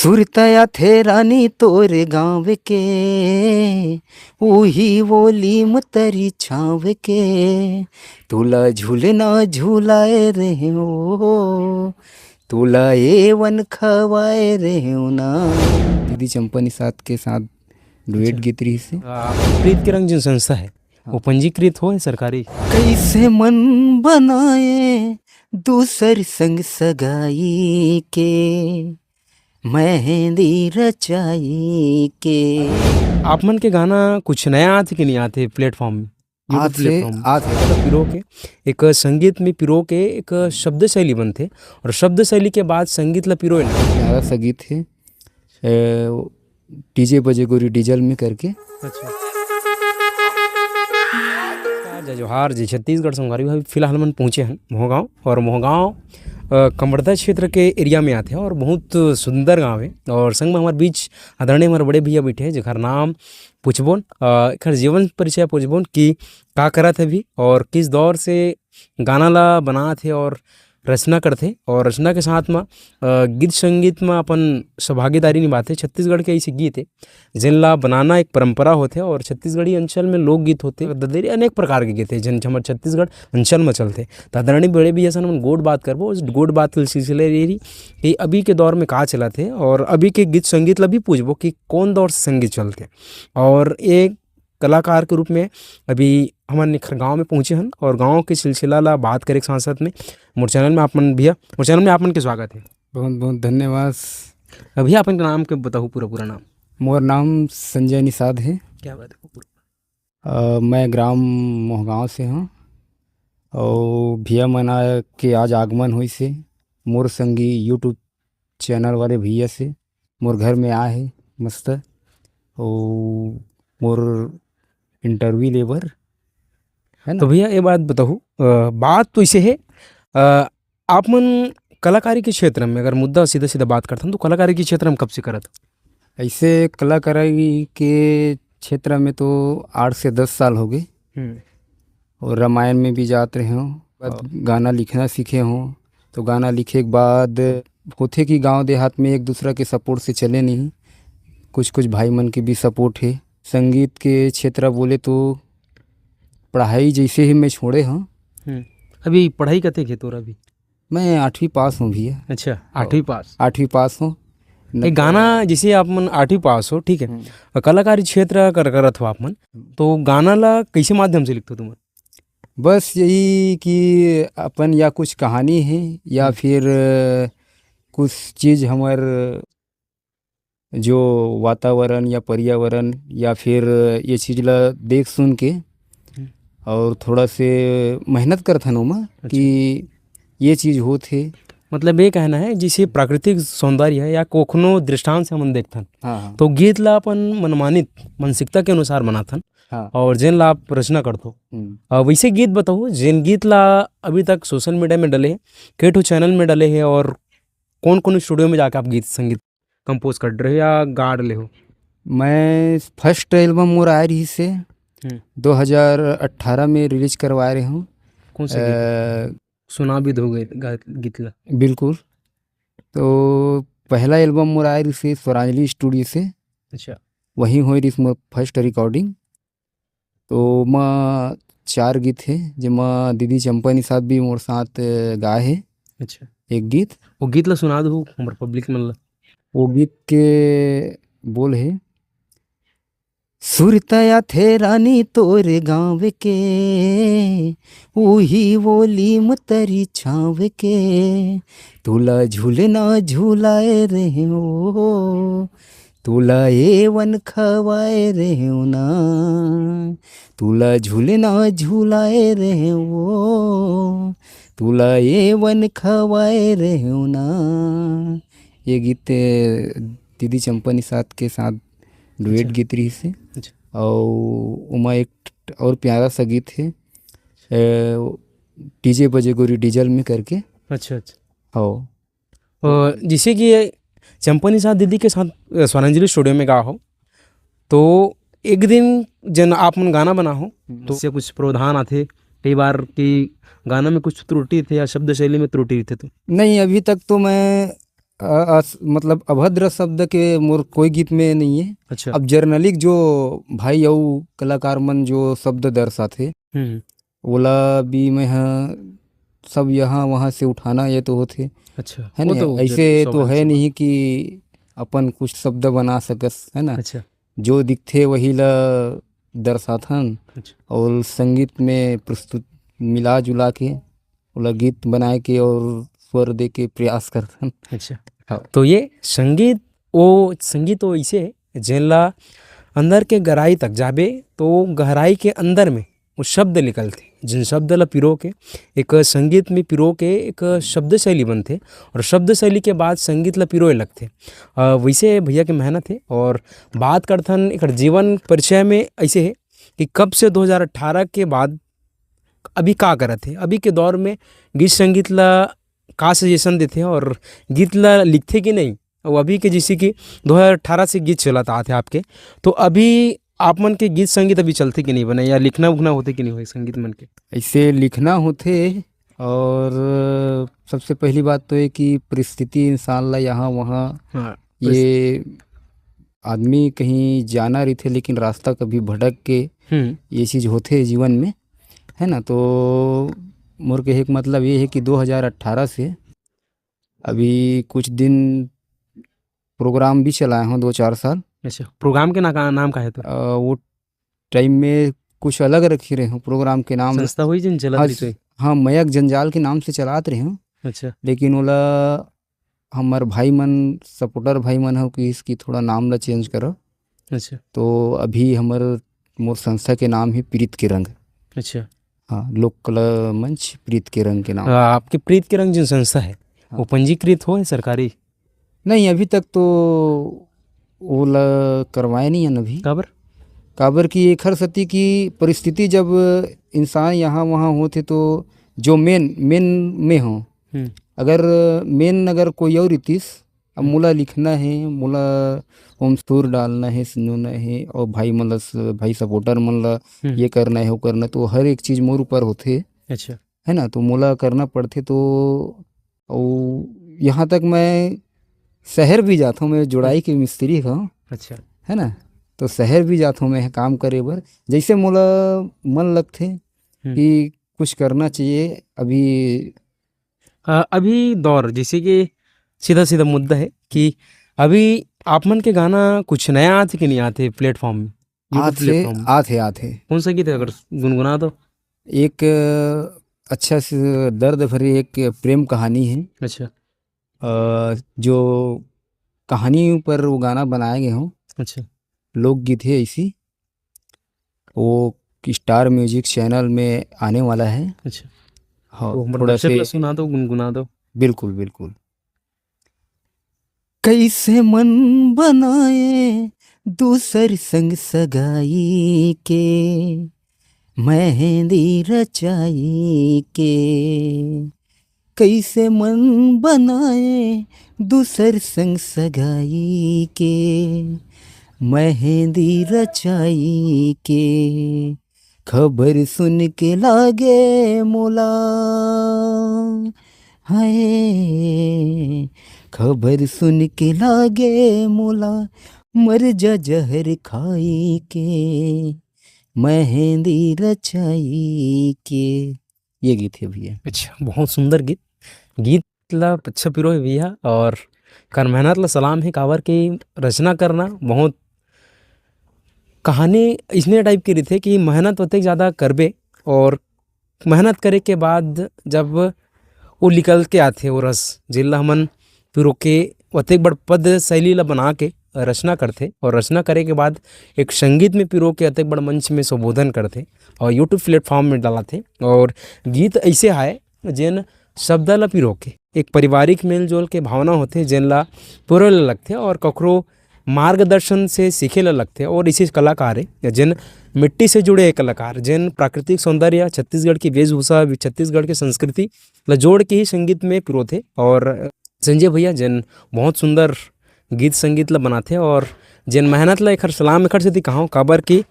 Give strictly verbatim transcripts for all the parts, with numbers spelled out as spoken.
सुरता आथे रानी तोर गाँव के, उही वो लीम तरी छाँव के, तोला झूलना झुलाए रहेंव, तोला एवन खवाए रहेंव ना। दीदी चंपा निषाद के साथ डुएट अच्छा। गीत रहिस हे। आ, प्रीत के रंग जेन संस्था हे, हाँ। वो पंजीकृत होय सरकारी? कैसे मन बनाए दूसर संग सगाई के, मेहंदी रचाई के। आप मन के गाना कुछ नया आथे कि नहीं आथे प्लेटफॉर्म में? YouTube आथे, प्लेटफॉर्म। आथे। मतलब पिरो के, एक संगीत में पिरो के एक शब्द शैली बनथे और शब्द शैली के बाद संगीत ला पिरोए ना। प्यारा सा गीत हे, ए, डीजे बजे गोरी डीजल में करके। अच्छा। जय जोहार, जय छत्तीसगढ़ संगवारी हो। फिलहाल मन पहुँचे हन मोहगांव और मोहगांव, अ, कमरदा क्षेत्र के एरिया में आथे और बहुत सुंदर गांव हे और संग में हमारे बीच आदरणीय हमारे बड़े भैया बैठे हैं, जेकर नाम पूछबोन, अ, एकर जीवन परिचय पूछबोन कि का करत हे अभी और किस दौर से गाना ला बनात हे और रचना करथे और रचना के साथ म, अ, गीत संगीत म अपन सहभागीदारी निभाथे। छत्तीसगढ़ के ऐसे गीत हे, जेन ला बनाना एक परंपरा होथे और छत्तीसगढ़ी अंचल में लोकगीत होथे, ददरी अनेक प्रकार के गीत हे, जेन हमर छत्तीसगढ़ अंचल म चलथे। त आदरणीय बड़े भैया से हमन गोठ बात करबो, उस गोठ बात के सिलसिले ये रही कि अभी के दौर में का चलत हे और अभी के गीत संगीत ला भी पूछबो कि कौन दौर से संगीत चलथे। और एक कलाकार के रूप में अभी हमन एखर गाँव में पहुँचे हन और गाँव के सिलसिला ला बात करे के साथ-साथ में मोर चैनल में आप मन भैया, मोर चैनल में आप मन के स्वागत हे। बहुत-बहुत धन्यवाद। अ, भैया अपन के नाम के बताहू, पूरा, पूरा नाम। मोर नाम संजय निषाद हे। क्या बात हे। अ, मैं ग्राम मोहगांव से हूँ और भैया मन आ-, के आज आगमन होइस हे मोर संगी YouTube चैनल वाले भैया से। मोर घर में आए हे मस्त, अउ मोर इंटरव्यू ले बर, है ना? तो भैया, ये बात बताहू, अ, बात तो इसे हे, अ, आप मन कलाकारी के क्षेत्र में अगर मुद्दा सीधा-सीधा बात करथन, तो कलाकारी के क्षेत्र में कब से करत? ऐसे कलाकारी के क्षेत्र में तो आठ से दस साल हो गए। हम्म। और रामायण में भी जात रहे हों, बाद हाँ। गाना लिखना सीखे हों, तो गाना लिखे के बाद होथे कि गांव देहात में एक दूसरा के सपोर्ट से चले नहीं, कुछ कुछ भाई मन के भी सपोर्ट हे। संगीत के क्षेत्र बोले तो पढ़ाई जैसे ही मैं छोड़े हों। हम्म। अभी पढ़ाई कते के तोर अभी? मैं आठवीं पास हों भैया। अच्छा, आठवीं पास। आठवीं पास हों। ये गाना जैसे आप मन आठवीं पास हो, ठीक है, हम्म। और कलाकारी क्षेत्र कर, करत हो आप मन, हम्म। तो गाना ला कैसे माध्यम से लिखते हो तुम? बस यही कि अपन या कुछ कहानी है या हम्म। फिर, अ, कुछ चीज़ हमर जो वातावरण या पर्यावरण या फिर ये चीज़ ला देख सुन के हम्म। और थोड़ा से मेहनत करथन ओमा अच्छा। कि ये चीज़ होत हे। मतलब ये कहना है, जैसे प्राकृतिक सौंदर्य है या कोखनो दृष्टांत से हमन देखथन, हाँ, हाँ। तो गीत ला अपन मनमानित मानसिकता के अनुसार बनाथन हाँ। और जेन ला आप रचना करथो। हम्म। अ, वैसे गीत बताओ, जेन गीत ला अभी तक सोशल मीडिया में डले हे, के ठो चैनल में डले हे और कौन-कौन स्टूडियो में जाके आप गीत संगीत कंपोज कर रहे हो या गा डले हो? मैं फर्स्ट एल्बम मोर आए रहिस हे, हम्म। दो हज़ार अठारह में रिलीज करवाए रहे हूँ। कौन सा गीत? अ, सुना भी दो गीत, गा-, गीत ला। बिल्कुल। तो पहला एल्बम मोर आए रहिस हे स्वरांजलि स्टूडियो से। अच्छा। वहीं होए रहिस मोर फर्स्ट रिकॉर्डिंग। तो ओमा चार गीत हे, जेमा दीदी चंपा निषाद भी मोर साथ गाए हे अच्छा। एक गीत। वो गीत ला सुना दो हमर पब्लिक मन ला। वो गीत के बोल हे, सुरता आथे रानी तोर गाँव के, उही वो लीम तरी छाँव के, तोला झूलना झुलाए रहेंव, तोला एवन खवाए रहेंव ना, तोला झूलना झुलाए रहेंव, तोला एवन खवाए रहेंव ना। ये गीत दीदी चंपा निषाद के साथ डुएट अच्छा। गीत रहिस हे। अच्छा। अउ ओमा एक और प्यारा सा गीत हे, ए, डीजे बजे गोरी डीजल में करके। अच्छा, अच्छा। हव। अ, जैसे कि ये चंपा निषाद दीदी के साथ, अ, स्वरांजलि स्टूडियो में गा हो, तो एक दिन जन आप मन गाना बना हो, हम्म। तो इससे कुछ प्रावधान आथे, कई बार कि गाना में कुछ त्रुटि थे या शब्द शैली में त्रुटि थे तो? नहीं, अभी तक तो मैं अ, अस-, मतलब अभद्र शब्द के मोर कोई गीत में नहीं है। अच्छा। अब generally जो भाई अउ कलाकार मन जो शब्द दर्शाथे, हम्म। ओला भी मैं ह सब यहाँ वहाँ से उठाना ये तो होथे, अच्छा, है वो ना? तो ऐसे जरूरी तो है स्वाभाविक सी बात। नहीं कि अपन कुछ शब्द बना सकस, है ना? अच्छा। जो दिखथे वही ला दर्शाथन अच्छा। और संगीत में प्रस्तुत मिला जुला के ओला गीत बनाए के और स्वर दे के प्रयास करथन। अच्छा। हाँ। तो ये संगीत, वो संगीत वो इसे है, जेन ला अंदर के गहराई तक जाबे, तो वो गहराई के अंदर में वो शब्द निकलथे। जिन शब्द ला पिरो के, एक संगीत में पिरो के एक शब्द शैली बनथे, और शब्द शैली के बाद संगीत ला पिरोए लगथे। अ, वैसे भैया के मेहनत है, और बात करथन एकर जीवन परिचय में ऐसे है कि कब से दो हज़ार अठारह के बाद अभी का करत हे, अभी के दौर में गीत संगीत ला का सजेशन देथे और गीत ला लिखथे कि नहीं? अउ अभी के जैसे कि दो हज़ार अठारह से गीत चलत आत हे आपके, तो अभी आप मन के गीत संगीत अभी चलथे कि नहीं बने, या लिखना उखना होथे कि नहीं होय संगीत मन के? ऐसे लिखना होथे, और सबसे पहली बात तो ये कि परिस्थिति इंसान ला यहाँ वहाँ हाँ, ये आदमी कहीं जाना रहिथे लेकिन रास्ता कभी भटक के हम्म। ये चीज़ होथे जीवन में, है ना? तो मोर कहे के मतलब ये है कि दो हज़ार अठारह से अभी कुछ दिन प्रोग्राम भी चलाए हों दो चार साल। अच्छा, प्रोग्राम के ना-, का-, नाम का है तो? अ, वो टाइम में कुछ अलग रखे रहे हों प्रोग्राम के नाम। संस्था हुई जिन चलत हाँ, रही तो? हाँ, मयक जंजाल के नाम से चलात रहे हों। अच्छा। लेकिन ओला हमर भाई मन, सपोर्टर भाई मन हो कि इसकी थोड़ा नाम ला चेंज करो। अच्छा। तो अभी हमर, मोर संस्था के नाम है प्रीत के रंग। अच्छा। हाँ, लोक कला मंच प्रीत के रंग के नाम। आ, आपके प्रीत के रंग जिन संस्था है, हाँ। वो पंजीकृत हो है सरकारी? नहीं, अभी तक तो ओला करवाए नहीं हन अभी। काबर? काबर कि एखर सेती कि परिस्थिति जब इंसान यहाँ वहाँ होथे तो जो मेन, मेन में हो। हम्म। अगर मेन अगर कोई और रहितिस, अब हम्म। मोला लिखना है, मोला ओम सुर डालना है, सुनना है, और भाई मन ला स-, भाई सपोर्टर मन ला हम्म। ये करना है, वो करना है, तो हर एक चीज़ मोर ऊपर होथे। अच्छा। है ना? तो मोला करना पड़थे तो, अउ यहाँ तक मैं शहर भी जाथों, मैं जुड़ाई हम्म। के मिस्त्री हूँ। अच्छा। है ना? तो शहर भी जाथों मैं काम करे बर, जैसे मोला मन लगथे हम्म। कि कुछ करना चाहिए। अभी अ, अभी दौर, जैसे कि सीधा-सीधा मुद्दा है कि अभी आप मन के गाना कुछ नया आथे कि नहीं आथे प्लेटफॉर्म में? YouTube आथे, प्लेटफॉर्म में? आथे, आथे। कौन सा गीत है अगर गुनगुना दो? एक, अ, अच्छा से दर्द भरी एक प्रेम कहानी है। अच्छा। अ, जो कहानी ऊपर वो गाना बनाए गए हों। अच्छा। लोकगीत है ऐसी। वो स्टार म्यूजिक चैनल में आने वाला है। अच्छा। हाँ, तो हमर थोड़ा दर्शक से ला सुना दो, गुनगुना दो। बिल्कुल, बिल्कुल। कैसे मन बनाए दूसर संग सगाई के, मेहंदी रचाई के। कैसे मन बनाए दूसर संग सगाई के, मेहंदी रचाई के। खबर सुन के लागे मोला, हाय, खबर सुन के लागे मोला, मर जा जहर खाई के, मेहंदी रचाई के। ये गीत है भैया। अच्छा, बहुत सुंदर गीत। गीत ला अच्छा पिरो है भैया, और कर मेहनत ला सलाम है, काबर के रचना करना बहुत कहानी इसने टाइप के रहिथे कि मेहनत ओतेक ज़्यादा करबे और मेहनत करे के बाद जब वो निकल के आथे, वो रस, जेला हमन फिर ओके ओतेक बड़ पद शैली ला बना के रचना करथे और रचना करे के बाद एक संगीत में पिरो के अतेक बड़ मंच में संबोधन करथे और YouTube प्लेटफॉर्म में डालथे। और गीत ऐसे आय जेन शब्द ला पिरो के एक पारिवारिक मेलजोल के भावना होथे, जेन ला पिरो ला लगथे और कखरो मार्गदर्शन से सीखे ला लगथे। और इसे कलाकार है जेन मिट्टी से जुड़े एक कलाकार, जेन प्राकृतिक सौंदर्य, छत्तीसगढ़ की वेशभूषा, छत्तीसगढ़ की संस्कृति ला जोड़ के ही संगीत में पिरोथे। और संजय भैया जेन बहुत सुंदर गीत संगीत ला बनाथे और जेन मेहनत ला एखर सलाम एखर सेती कहांव, काबर कि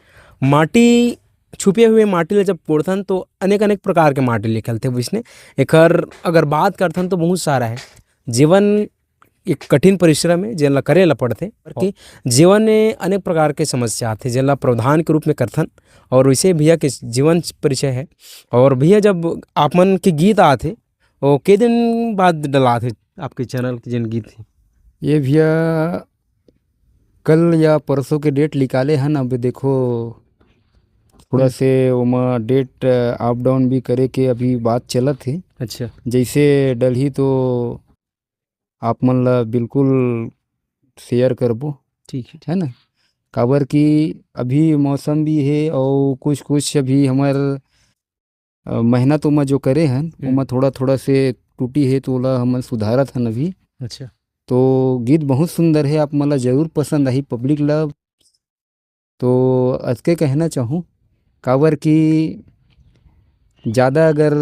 माटी, छुपे हुए माटी ला जब कोड़थन तो अनेक अनेक प्रकार के माटी निकलथे। वइसने एखर अगर बात करथन तो बहुत सारा है। जीवन एक कठिन परिश्रम हे, जेन ला करे ला पड़थे। और कि जीवन में अनेक प्रकार के समस्या आथे, जेन ला प्रावधान के रूप में करथन, और वैसे भैया के जीवन परिचय है। और भैया, जब आप मन के गीत आथे, वो के दिन बाद डलाथे आपके चैनल के जेन गीत हे? ये भैया, कल या परसों के डेट निकाले हन, अब देखो थोड़ा हम्म। से ओमा डेट अप डाउन भी करे के अभी बात चलत हे। अच्छा। जैसे डलही तो आप मन ला बिल्कुल शेयर करबो, ठीक है। है ना? काबर कि अभी मौसम भी हे और कुछ कुछ अभी हमर अ, मेहनत ओमा जो करे हन, हम्म। ओमा थोड़ा-थोड़ा से टूटी हे, तो ओला हमन सुधारत हन अभी। अच्छा। तो गीत बहुत सुंदर हे, आप मन ला जरूर पसंद आही पब्लिक ला। तो अतके कहना चाहूँ, काबर कि ज़्यादा अगर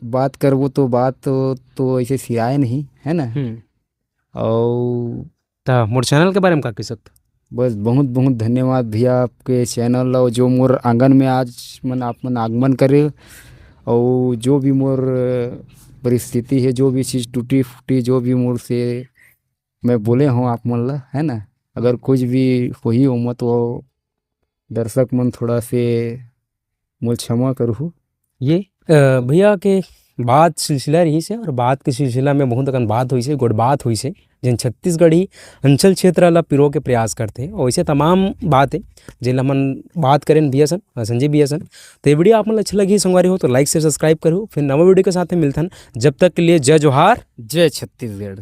बात करबो तो बात तो, तो ऐसे सिराए नहीं, है ना? हम्म। अउ त मोर चैनल के बारे में का कह सकत? बस बहुत बहुत धन्यवाद भैया आपके चैनल ला, जो मोर आंगन में आज मन आप मन आगमन करे, और जो भी मोर परिस्थिति है, जो भी चीज़ टूटी फूटी, जो भी मोर से मैं बोले हूँ आप मन ला, है ना, अगर कुछ भी होही ओमा तो दर्शक मन थोड़ा से मोल क्षमा करहु। ये अ, भैया के बात सिलसिला रहिस हे, और बात के सिलसिला में बहुत अकन बात होइस हे, गोठ बात होइस हे, जेन छत्तीसगढ़ी अंचल क्षेत्र ला पिरो के प्रयास करथे, और ऐसे तमाम बात हे, जेन ला हमन बात करेन भैया सन, अ, संजय भैया सन। तो ये वीडियो आप मन ला अच्छा लगी संगवारी हो तो लाइक से सब्सक्राइब करहु, फिर नवा वीडियो के साथ में मिलथन, जब तक के लिए जय जोहार, जय छत्तीसगढ़।